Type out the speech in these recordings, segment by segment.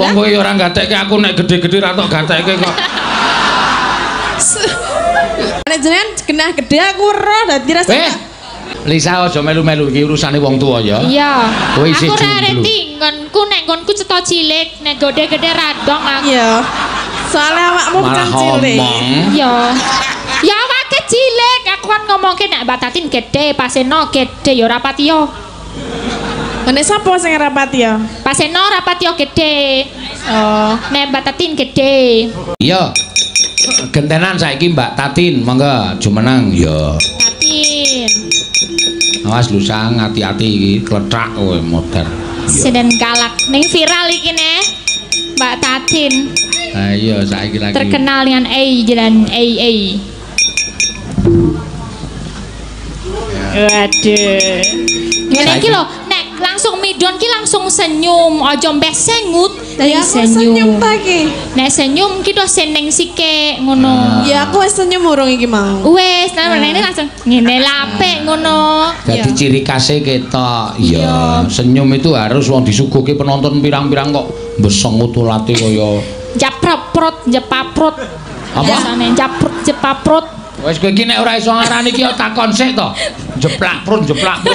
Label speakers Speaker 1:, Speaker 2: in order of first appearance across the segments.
Speaker 1: Wong kowe ya ora gatekke aku nek gede-gede ra tok gatekke kok.
Speaker 2: Nek jenengan genah gede aku ora dadi rasa.
Speaker 1: Lisa aja melu-melu iki urusane wong tuwa ya.
Speaker 3: Iya.
Speaker 1: Kowe isih
Speaker 3: aku ora
Speaker 1: jomblo.
Speaker 3: reti nggonku nek nggonku cetha cilik, nek gede-gede radong aku.
Speaker 2: Iya. Soale awakmu
Speaker 1: Malah
Speaker 2: kan cilik.
Speaker 1: ngomong.
Speaker 3: Iya. Ya awake cilik, aku kan ngomongke nek Mbak Tatin gede, Paseno gede ya ora patiya.
Speaker 2: Nek sapa sing ora patiya?
Speaker 3: Paseno ora patiya gede.
Speaker 2: Oh.
Speaker 3: Nek Mbak Tatin gede.
Speaker 1: Iya. Gentenan saiki Mbak Tatin, monggo jumeneng ya.
Speaker 3: Tatin.
Speaker 1: Awas lusang hati-hati iki klethak kowe modar.
Speaker 3: Seden galak ning viral iki ne. Mbak Tatin.
Speaker 1: Ha iya saiki lagi.
Speaker 3: Terkenal dengan A dan AA. Waduh. Ngene iki lho, nek langsung midon ki langsung senyum, aja mbeh sengut.
Speaker 2: Lah ya aku senyum ta iki.
Speaker 3: Nek senyum ki do seneng sike ngono.
Speaker 2: Ya aku wis senyum urung iki mau.
Speaker 3: Wis, nah ini langsung ngene lapik ngono.
Speaker 1: Dadi ciri khase ketok. Iya, senyum itu harus wong disuguhke penonton pirang-pirang kok besengut ulate kaya
Speaker 3: japrot jepaprot.
Speaker 1: Apa?
Speaker 3: Biasane japrot jepaprot.
Speaker 1: Wis kowe iki nek ora iso ngarani iki ya takon sik to. Jeplak prut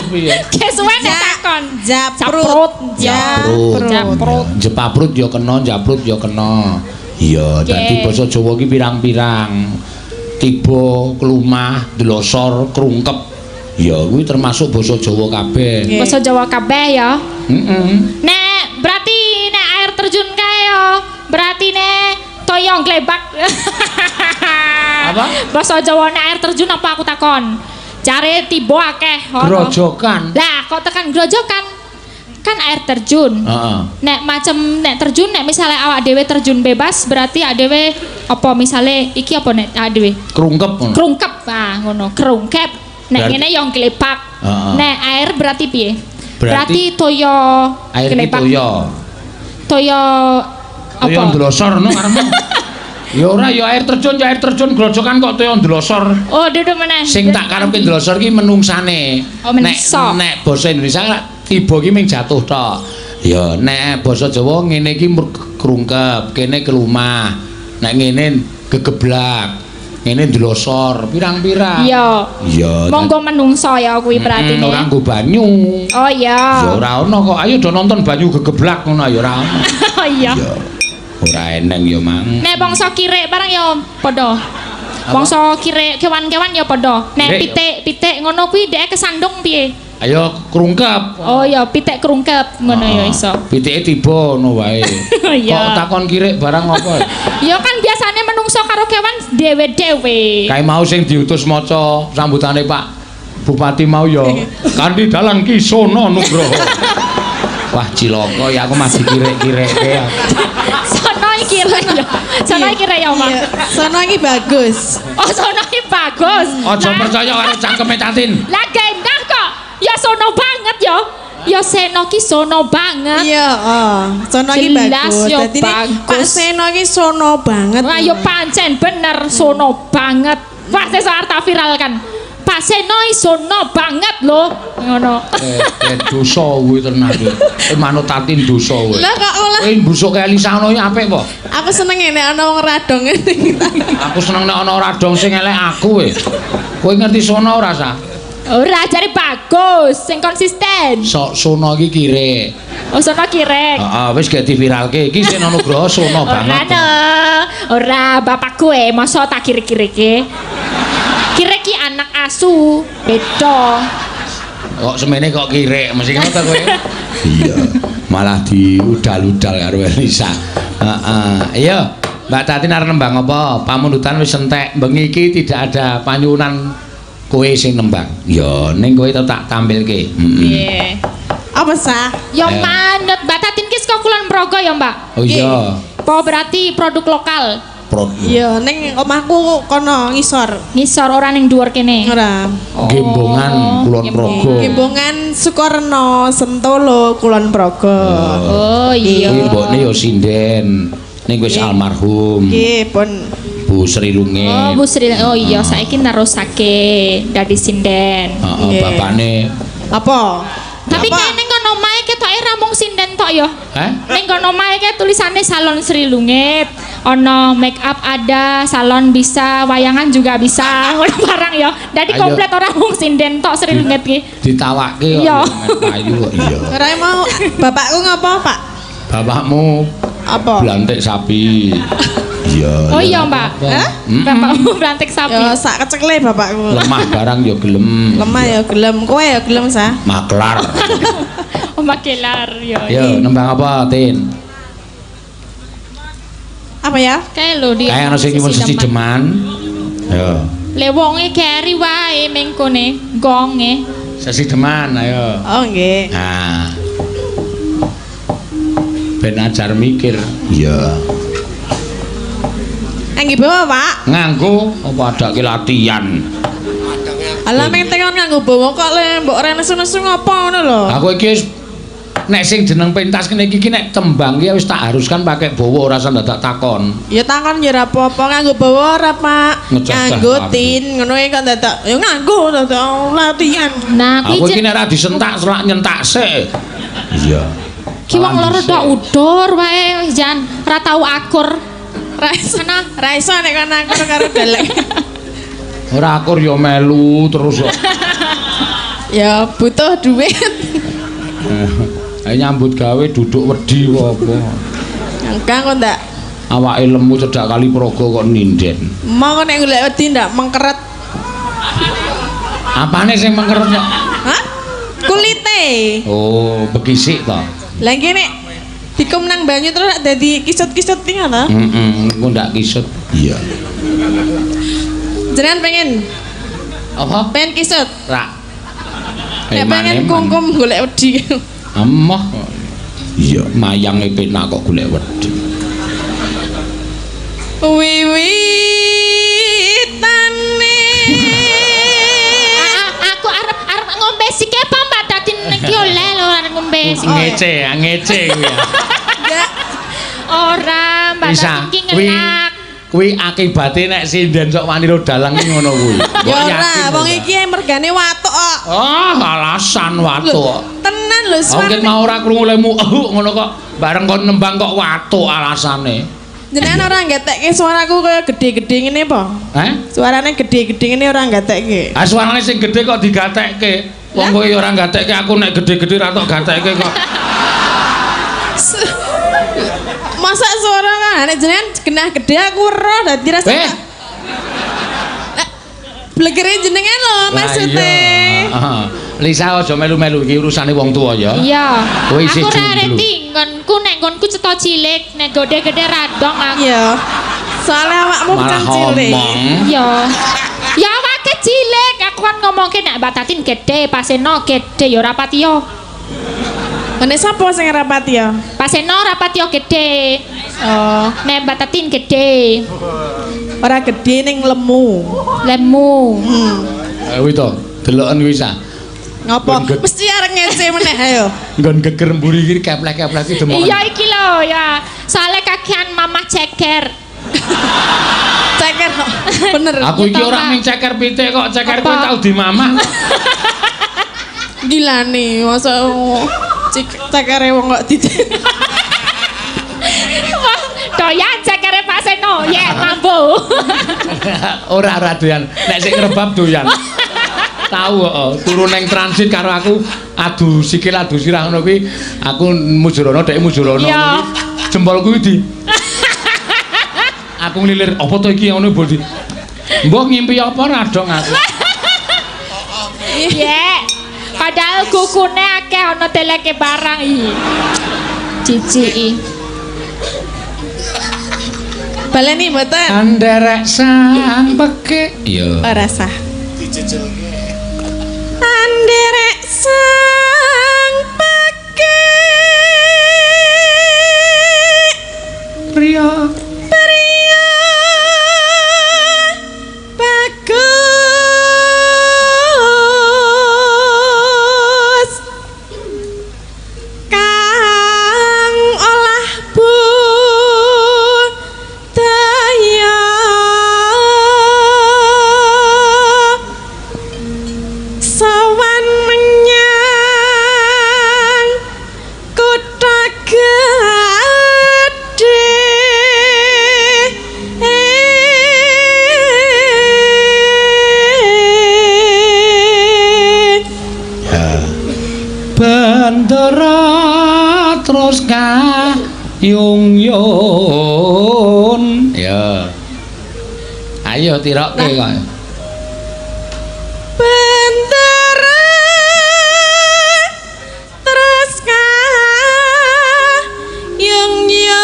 Speaker 1: piye?
Speaker 3: Kesuwen nek takon.
Speaker 2: Japrut.
Speaker 1: Japrut.
Speaker 3: Japrut.
Speaker 1: Jepaprut ya kena, japrut ya kena. Iya, dadi basa Jawa iki pirang-pirang. Tiba, klumah, dlosor, krungkep. Ya kuwi termasuk basa Jawa kabeh.
Speaker 3: Basa Jawa kabeh ya.
Speaker 1: Heeh.
Speaker 3: Nek berarti nek air terjun kae ya, berarti nek toyong glebak.
Speaker 1: Apa?
Speaker 3: Basa Jawa nek air terjun apa aku takon? Jare tiba akeh.
Speaker 1: Grojokan.
Speaker 3: Lah kok tekan grojokan? Kan air terjun.
Speaker 1: Heeh.
Speaker 3: Nek macem nek terjun nek misale awak dhewe terjun bebas berarti awak dhewe apa misale iki apa nek awak dhewe?
Speaker 1: Krungkep ngono.
Speaker 3: Krungkep. Ah ngono, krungkep. Nek ngene yo glebak. Nek air berarti piye? Berarti toyo
Speaker 1: air
Speaker 3: glebak.
Speaker 1: Toyo.
Speaker 3: Toyo apa?
Speaker 1: Toyo ndlosor ngono karepmu. Ya ora ya air terjun ya air terjun grojokan kok toyo ndlosor.
Speaker 3: Oh, duduk meneh.
Speaker 1: Sing tak karepke ndlosor ki menungsane.
Speaker 3: Oh, menungso.
Speaker 1: Nek basa Indonesia tiba ki ming jatuh tok. Ya nek basa Jawa ngene iki krungkep, kene kelumah. Nek ngene gegeblak, ngene ndlosor, pirang-pirang.
Speaker 3: Iya.
Speaker 1: Iya.
Speaker 3: Monggo menungso ya kuwi berarti
Speaker 1: ora nggo banyu.
Speaker 3: Oh iya.
Speaker 1: Ya ora ono kok. Ayo do nonton banyu gegeblak ngono ya ora ono.
Speaker 3: Oh iya.
Speaker 1: Ora eneng ya mang.
Speaker 3: Nek bangsa kirek barang ya padha. Bangsa kirek kewan-kewan ya padha. Nek pitik-pitik ngono kuwi dhek kesandung piye?
Speaker 1: Ayo krungkep.
Speaker 3: Oh ya pitik krungkep ngono ya iso.
Speaker 1: Pitike tiba ngono wae. Kok takon kirek barang apa?
Speaker 3: Ya kan biasane menungso karo kewan dhewe-dhewe.
Speaker 1: Kae mau sing diutus maca sambutane Pak Bupati mau ya kanthi dalang Ki Sono Nugroho. Wah cilaka ya aku masih kirek-kireke.
Speaker 3: Sono iki kirek ya. Sono iki kirek ya, Mas.
Speaker 2: Sono iki bagus.
Speaker 3: Oh, sono iki bagus.
Speaker 1: Aja percaya karo cangkeme Tatin.
Speaker 3: Lah gendah kok. Ya sono banget ya. Ya Seno ki sono banget.
Speaker 2: Iya, heeh. Sono iki bagus. Dadi Pak Seno iki sono banget.
Speaker 3: Wah, ya pancen bener sono banget. Wah, sesuk arep tak viralkan. Pak Seno sono banget lho. Ngono.
Speaker 1: Dosa kuwi tenan kuwi. Manut Tatin dosa kowe.
Speaker 2: Lah kok oleh.
Speaker 1: Kowe mbusuke Elisa ngono iki apik apa?
Speaker 2: Aku seneng nek ana wong radong ngene.
Speaker 1: Aku seneng nek ana radong sing elek aku kowe. Kowe ngerti sono ora, Sa?
Speaker 3: Ora, jare bagus, sing konsisten.
Speaker 1: Sok sono iki kirek.
Speaker 3: Oh, sono kirek.
Speaker 1: Heeh, wis gak diviralke. Iki Seno Nugroho sono banget.
Speaker 3: Ora no. Ora bapakku e, mosok tak kirek-kireke. Kirek ki anak asu, beda.
Speaker 1: Kok semene kok kirek, mesti ngono ta kowe? Iya, malah diudal-udal karo Elisa. Heeh. Iya, Mbak Tatin arep nembang apa? Pamundutan wis entek. Bengi iki tidak ada panyuwunan kowe sing nembang. Ya, ning kowe tak tampilke.
Speaker 3: Piye?
Speaker 2: Apa sah?
Speaker 3: Ya manut Mbak Tatin ki saka Kulon Progo ya, Mbak.
Speaker 1: Oh iya.
Speaker 3: Apa berarti produk lokal?
Speaker 2: Iya, ning omahku kono ngisor.
Speaker 3: Ngisor ora ning dhuwur kene.
Speaker 2: Ora.
Speaker 1: Gembongan Kulon Progo.
Speaker 2: Gembongan Sukorno, Sentolo, Kulon Progo.
Speaker 3: Oh iya.
Speaker 1: Kuwi mbokne ya sinden. Ning wis almarhum.
Speaker 2: Nggih, pun
Speaker 1: Bu Sri Lungit.
Speaker 3: Oh, Bu Sri. Oh iya, saiki nerusake dadi sinden.
Speaker 1: Heeh, bapakne
Speaker 2: apa?
Speaker 3: Tapi kene kono omahe ketoke ra mung sinden tok ya.
Speaker 1: Hah?
Speaker 3: Ning kono omahe ki tulisane Salon Sri Lungit. Ono make up ada, salon bisa, wayangan juga bisa. Ngono barang ya. Dadi komplit ora mung sinden tok Sri Lungit ki.
Speaker 1: Ditawake kok payu kok iya.
Speaker 2: Ora mau bapakku ngopo, Pak?
Speaker 1: Bapakmu
Speaker 2: apa?
Speaker 1: Blantik sapi. Iya.
Speaker 3: Oh iya, Mbak.
Speaker 2: Hah?
Speaker 3: Bapakmu blantik sapi.
Speaker 2: Ya sak kecekle bapakku.
Speaker 1: Lemah barang ya gelem.
Speaker 2: Lemah ya gelem. Kowe ya gelem sah?
Speaker 1: Maklar.
Speaker 3: Oh, makelar ya.
Speaker 1: Yo, nembang apa, Tin?
Speaker 2: Apa ya?
Speaker 3: Kae lho di.
Speaker 1: Kae ana sing nyuwun sesideman. Yo.
Speaker 3: Le wonge keri wae mengkone, gonge.
Speaker 1: Sesideman ayo.
Speaker 2: Oh nggih.
Speaker 1: Nah. Ben ajar mikir. Iya.
Speaker 2: Nganggo bawa, Pak?
Speaker 1: Nganggo apa adake latihan.
Speaker 2: Alah meng tengon nganggo bawa kok le mbok ora nesu-nesu ngopo ngono lho.
Speaker 1: Aku iki nek sing jeneng pentas kene iki nek tembang ki wis tak haruskan pakai bawa ora usah dadak takon.
Speaker 2: Ya takon ya ora apa-apa nganggo bawa ora, Pak. Nganggo tin ngono iki kok dadak ya nganggo dadak latihan.
Speaker 3: Nah,
Speaker 1: aku iki nek ora disentak selak nyentak sik. Iya.
Speaker 3: Ki wong loro tok udur wae wis jan ora tau akur.
Speaker 2: Ra iso ra iso nek kon akur karo dalek.
Speaker 1: Ora akur ya melu terus kok.
Speaker 2: Ya butuh duit.
Speaker 1: Ayo nyambut gawe duduk wedi apa.
Speaker 2: Engkang kok ndak
Speaker 1: awake lemu cedak kali praga kok ninden.
Speaker 2: Mau nek golek wedi ndak mengkeret.
Speaker 1: Apane sing mengkeret kok?
Speaker 2: Hah? Kulite.
Speaker 1: Oh, bekisik to.
Speaker 2: Lah iki nek dikum nang banyu terus dadi kisut-kisut iki ngono.
Speaker 1: Heeh, engko ndak kisut. Iya.
Speaker 2: Jenengan pengen
Speaker 1: apa?
Speaker 2: Pengen kisut?
Speaker 1: Ra.
Speaker 2: Nek pengen kungkum golek wedi.
Speaker 1: Emoh. Iya, mayange penak kok golek wedi.
Speaker 2: Wiwitane.
Speaker 3: Aku arep arep ngombe sike apa Mbak Tatin iki oleh lho arep ngombe sike.
Speaker 1: Ngece, ngece kuwi ya.
Speaker 3: Ora, Mbak Tatin ki ngelak.
Speaker 1: Kuwi akibate nek sinden sok wani ro dalang ki ngono kuwi.
Speaker 2: Ya ora, wong iki mergane watuk kok.
Speaker 1: Oh, alasan watuk.
Speaker 2: Tenan lho
Speaker 1: suarane. Mungkin mau ora krungu lemu ngono kok bareng kon nembang kok watuk alasane.
Speaker 2: Jenengan ora nggatekke suaraku kaya gedhe-gedhe ngene apa?
Speaker 1: Heh?
Speaker 2: Suarane gedhe-gedhe ngene ora nggatekke.
Speaker 1: Ah suarane sing gedhe kok digatekke. Wong kowe ora nggatekke aku nek gedhe-gedhe ra tok gatekke kok.
Speaker 2: Masa suara kan nek jenengan genah gedhe aku ora dadi rasa.
Speaker 1: Eh.
Speaker 2: Blegere jenengan lho maksude.
Speaker 1: Heeh. Lisa aja melu-melu iki urusane wong tuwa ya.
Speaker 3: Iya.
Speaker 1: Kowe isih
Speaker 3: aku ora reti nggonku nek nggonku cetha cilik, nek gedhe-gedhe radong aku.
Speaker 2: Iya. Soale awakmu kan cilik.
Speaker 3: Iya. Ya awake cilik, aku kan ngomongke nek Mbak Tatin gedhe, Paseno gedhe ya ora patiya.
Speaker 2: Nek sapa sing ora patiya?
Speaker 3: Paseno ora patiya gedhe.
Speaker 2: Oh,
Speaker 3: nek Mbak Tatin gedhe.
Speaker 2: Ora gedhe ning lemu.
Speaker 3: Lemu.
Speaker 1: Kuwi to, deloken kuwi sa.
Speaker 2: Ngopo? Mesti arep ngece meneh ayo.
Speaker 1: Nggon geger mburi iki keplek-keplek iki demok.
Speaker 3: Iya iki lho ya. Soale kakean mamah ceker.
Speaker 2: Ceker kok. Bener.
Speaker 1: Aku iki ora mung ceker pitik kok, ceker kowe tau dimamah.
Speaker 2: Gilane, masa cekere wong kok didik.
Speaker 3: Wah, doyan cekere Pak Seno. Yek, mambu.
Speaker 1: Ora ora doyan. Nek sing ngrebab doyan. Tahu heeh, turu neng transit karo aku adu sikil adu sirah ngono kuwi, aku mujurana dhek mujurana ngono kuwi. Jempolku kuwi di aku nglilir apa to iki ngono mbok di. Mbok ngimpi apa ora dong aku.
Speaker 3: Yek. Padahal kukune akeh ana teleke barang iki. Ciciki.
Speaker 2: Baleni mboten.
Speaker 1: Anderek sang pekik. Iya.
Speaker 2: Ora sah. Dijejelke. Anderek sang pekik.
Speaker 1: Priya.
Speaker 2: Priya. Bagus. Kang olah budaya sowan menyang
Speaker 1: Yung yun. Ya. Ayo tirokke kok.
Speaker 2: Bendera terus yung yun.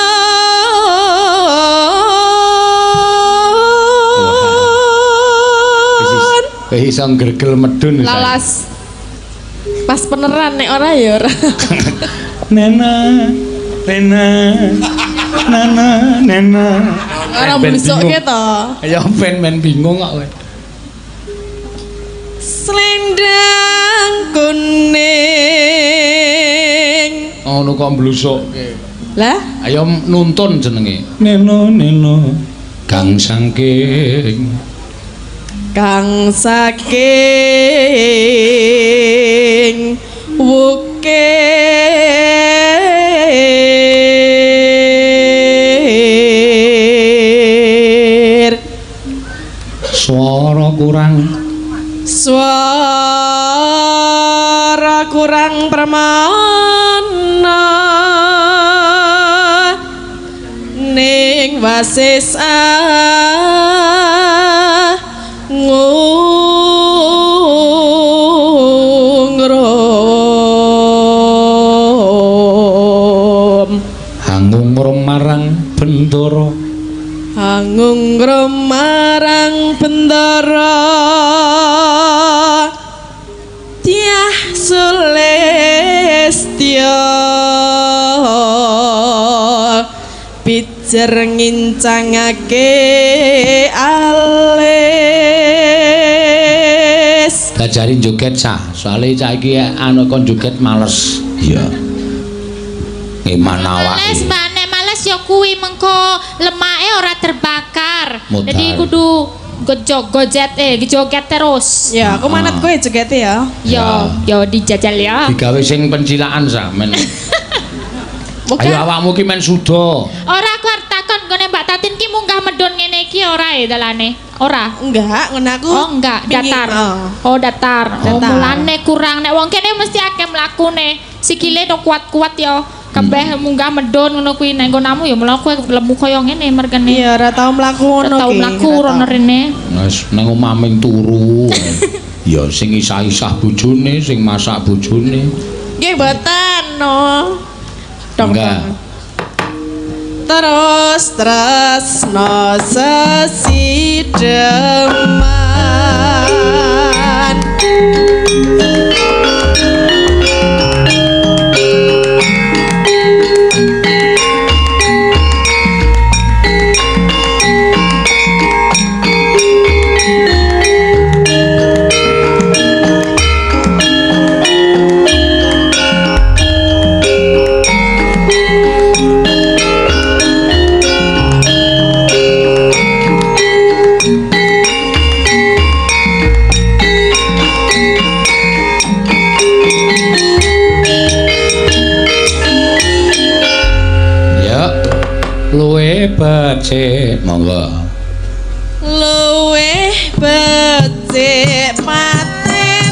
Speaker 1: Wis iso ngregel medun.
Speaker 2: Lalas. Pas peneran nek ora ya ora.
Speaker 1: Nena Nena Nana Nena.
Speaker 2: Ora mblusukke to.
Speaker 1: Ya ben bingung kok kowe.
Speaker 2: Slendang kuning.
Speaker 1: Ngono kok mblusukke.
Speaker 2: Lah,
Speaker 1: ayo nuntun jenenge. Neno neno kang saking
Speaker 2: kang saking wukir
Speaker 1: swara kurang
Speaker 2: swara kurang pramana ning wasis ngungrum
Speaker 1: hangungrum marang bendara
Speaker 2: hangungrum marang bendara Dyah Sulistya pijer ngincangake alis.
Speaker 1: Dajari joget sah, soalnya cah iki anu kon joget males. Iya. Ngeman awake.
Speaker 3: Males, Mbak, nek males ya kuwi mengko lemake ora terbakar.
Speaker 1: Modal.
Speaker 3: Jadi kudu joget terus.
Speaker 2: Ya, aku manut kowe jogete ya.
Speaker 3: Ya, ya dijajal ya.
Speaker 1: Digawe sing pencilaan sah men. Ayo awakmu ki men suda.
Speaker 3: Ora aku arep takon nggone Mbak Tatin ki munggah medun ngene iki ora ya dalane? Ora.
Speaker 2: Enggak, ngono aku.
Speaker 3: Oh, enggak, datar. Oh, datar. Oh, mulane kurang nek wong kene mesti akeh mlakune. Sikile do kuat-kuat ya. Kabeh munggah medun ngono kuwi nek nggonamu ya mlaku lemu kaya ngene mergane.
Speaker 2: Iya, ora tau mlaku ngono ki.
Speaker 3: Ora tau mlaku rono rene.
Speaker 1: Wis nang omah ming turu. Ya sing isah-isah bojone, sing masak bojone.
Speaker 2: Nggih mboten no. Dong. Terus tresno sesideman.
Speaker 1: Luwih becik monggo.
Speaker 2: Luwih becik paten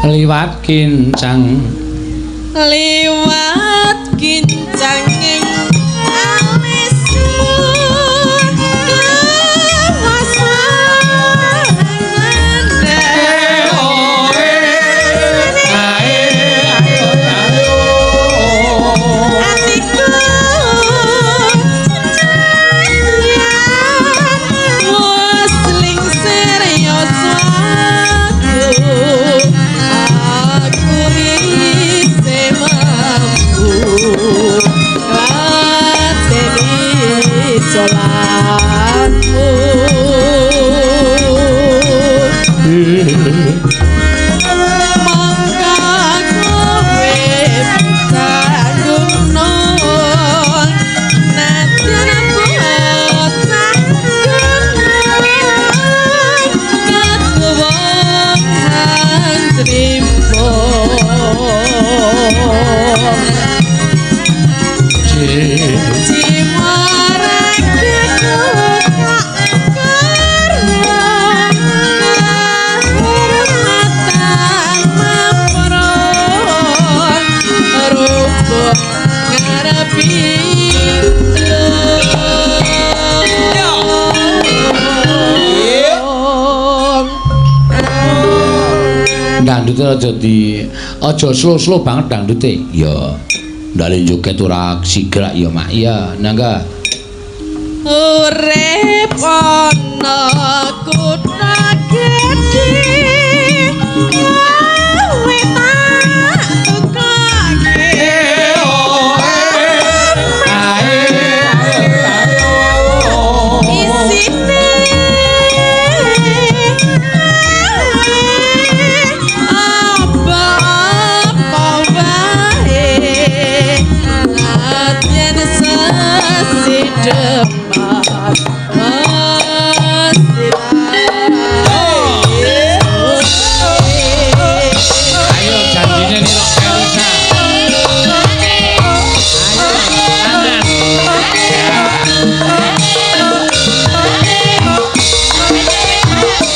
Speaker 1: Liwat kincang,
Speaker 2: liwat kincang ing alisku atiku wis lingsir yoswaku. Aku isih mampu.
Speaker 1: Dangdute aja di aja slow-slow banget dangdute. Iya. Ndale joget ora sigrak ya, Mak. Iya, nangga.
Speaker 2: Urip ana kutha gedhe kowe tak tukake isine apa-apa wae yen sesidepan.
Speaker 1: Ayo janjine nirok Elisa.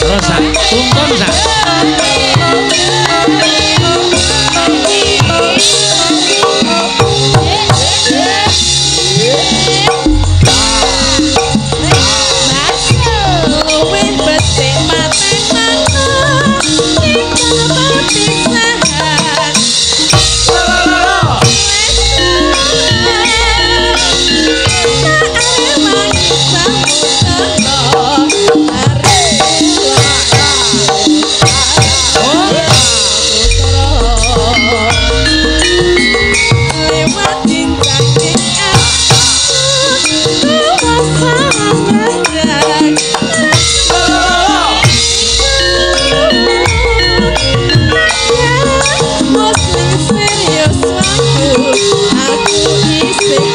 Speaker 1: Terus sak, tuntun sak.
Speaker 2: Luwih becik patenana tinggal perpisahan. Aku isih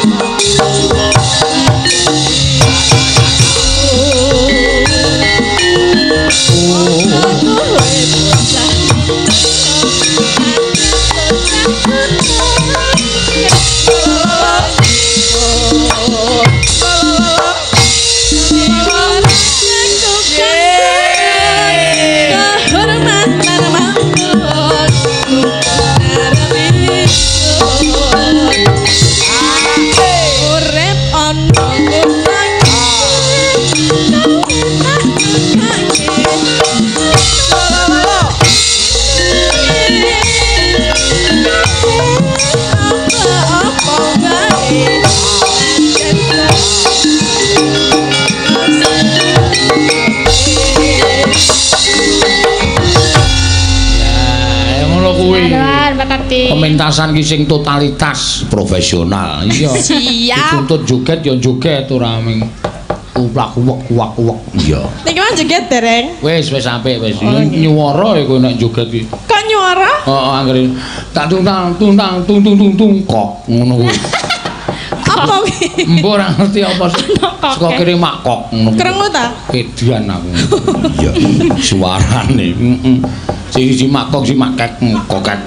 Speaker 2: urip ana
Speaker 1: Ya, ngono kuwi.
Speaker 3: Mbak Tati.
Speaker 1: Pementasan ki sing totalitas profesional. Iya.
Speaker 2: Siap.
Speaker 1: Dituntut joget ya joget ora ming kuwak-kuwak kuwak-kuwak. Iya.
Speaker 2: Niki mah joget dereng.
Speaker 1: Wis wis apik wis.
Speaker 2: Oh, nggih.
Speaker 1: Nyuwara ya kowe nek joget ki.
Speaker 2: Kok nyuara?
Speaker 1: Heeh, anggere tak tung tang tung tang tung tung tung tung kok ngono kuwi.
Speaker 2: Apa kuwi?
Speaker 1: Mbok ora ngerti apa sih. Saka kene makok ngono kuwi.
Speaker 2: Krungu ta?
Speaker 1: Edan aku. Iya, suarane. Heeh. Sing siji makok sing makek kokek.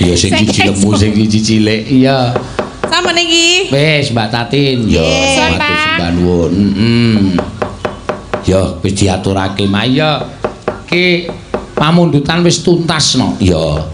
Speaker 1: Iya sing siji lemu sing siji cilik. Iya.
Speaker 2: Sama niki.
Speaker 1: Wis Mbak Tatin. Ya,
Speaker 2: Nggih.
Speaker 1: matur sembah nuwun. Heeh. Ya wis diaturake Mak. Iya. Ki pamundutan wis tuntas no. Iya.